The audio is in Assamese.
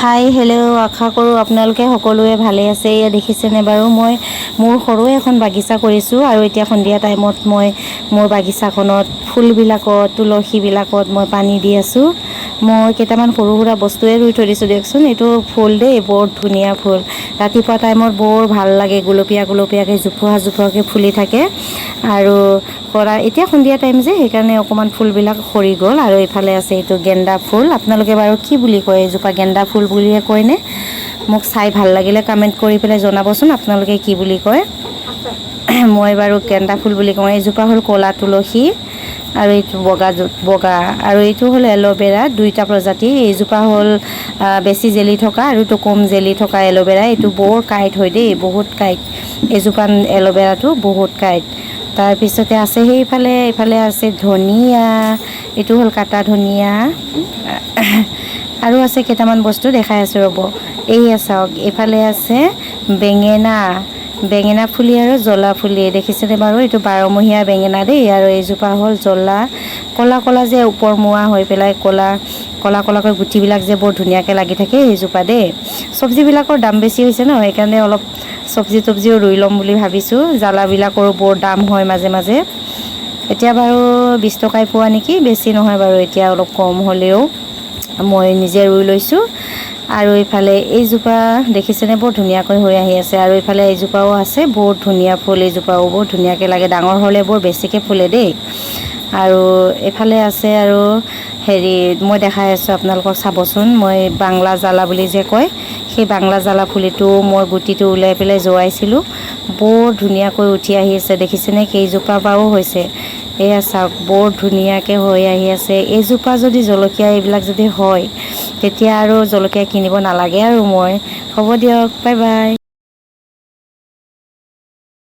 হাই, হেল্ল', আশা কৰোঁ আপোনালোকে সকলোৱে ভালে আছে। এয়া দেখিছেনে বাৰু, মই মোৰ সৰু এখন বাগিচা কৰিছোঁ আৰু এতিয়া সন্ধিয়া টাইমত মই মোৰ বাগিচাখনত ফুলবিলাকত, তুলসীবিলাকত মই পানী দি আছোঁ। মই কেইটামান সৰু সুৰা বস্তুৱে ৰুই থৈ দিছোঁ দিয়কচোন। এইটো ফুল দেই, বৰ ধুনীয়া ফুল। ৰাতিপুৱা টাইমত বৰ ভাল লাগে, গুলপীয়া গুলপীয়াকৈ জোপোহা জোপোহাকৈ ফুলি থাকে। আৰু কৰা এতিয়া সন্ধিয়া টাইম যে, সেইকাৰণে অকণমান ফুলবিলাক সৰি গ'ল। আৰু এইফালে আছে এইটো গেন্দা ফুল। আপোনালোকে বাৰু কি বুলি কয় এইজোপা? গেন্দা ফুল বুলিয়ে কয়নে? মোক চাই ভাল লাগিলে কমেণ্ট কৰি পেলাই জনাবচোন আপোনালোকে কি বুলি কয়। মই বাৰু গেন্দা ফুল বুলি কওঁ। এইজোপা হ'ল ক'লা তুলসী আৰু এইটো বগা বগা আৰু এইটো হ'ল এল'ভেৰা, দুইটা প্ৰজাতি। এইজোপা হ'ল বেছি জেলি থকা আৰু এইটো কম জেলি থকা এল'ভেৰা। এইটো বৰ কাঁইট হয় দেই, বহুত কাঁইট। এইজোপা এল'ভেৰাটো বহুত কাঁইট। তাৰপিছতে আছে সেইফালে, এইফালে আছে ধনিয়া, এইটো হ'ল কাটা ধনিয়া। আৰু আছে কেইটামান বস্তু, দেখাই আছোঁ ৰ'ব। এইয়া চাওক, এইফালে আছে বেঙেনা, বেঙেনা ফুলি আৰু জ্বলা ফুলি। দেখিছেনে বাৰু? এইটো বাৰমহীয়া বেঙেনা দেই। আৰু এইজোপা হ'ল জ্বলা, ক'লা ক'লা যে ওপৰমুৱা হৈ পেলাই ক'লা ক'লা ক'লাকৈ গুটিবিলাক যে বৰ ধুনীয়াকৈ লাগি থাকে, সেইজোপা দেই। চব্জিবিলাকৰ দাম বেছি হৈছে ন, সেইকাৰণে অলপ চব্জি তব্জিও ৰুই ল'ম বুলি ভাবিছোঁ। জ্বালাবিলাকৰো বৰ দাম হয় মাজে মাজে। এতিয়া বাৰু 20 টকাই পোৱা নেকি, বেছি নহয় বাৰু, এতিয়া অলপ কম হ'লেও মই নিজে ৰুই লৈছোঁ। আৰু এইফালে এইজোপা দেখিছেনে? বৰ ধুনীয়াকৈ হৈ আহি আছে। আৰু এইফালে এইজোপাও আছে, বহুত ধুনীয়া ফুল। এইজোপাও বৰ ধুনীয়াকৈ লাগে, ডাঙৰ হ'লে বৰ বেছিকৈ ফুলে দেই। আৰু এইফালে আছে আৰু হেৰি মই দেখাই আছোঁ আপোনালোকক, চাবচোন। মই বাংলা জ্বালা বুলি যে কয়, সেই বাংলা জ্বালা ফুলিটো মই গুটিটো উলিয়াই পেলাই জোৱাইছিলোঁ। বৰ ধুনীয়াকৈ উঠি আহি আছে, দেখিছেনে? কেইজোপা বাৰু হৈছে। এয়া চাওক, বৰ ধুনীয়াকৈ হৈ আহি আছে। এইজোপা যদি জলকীয়া এইবিলাক যদি হয়, তেতিয়া আৰু জলকীয়া কিনিব নালাগে আৰু মই। হ'ব দিয়ক, বাই বাই।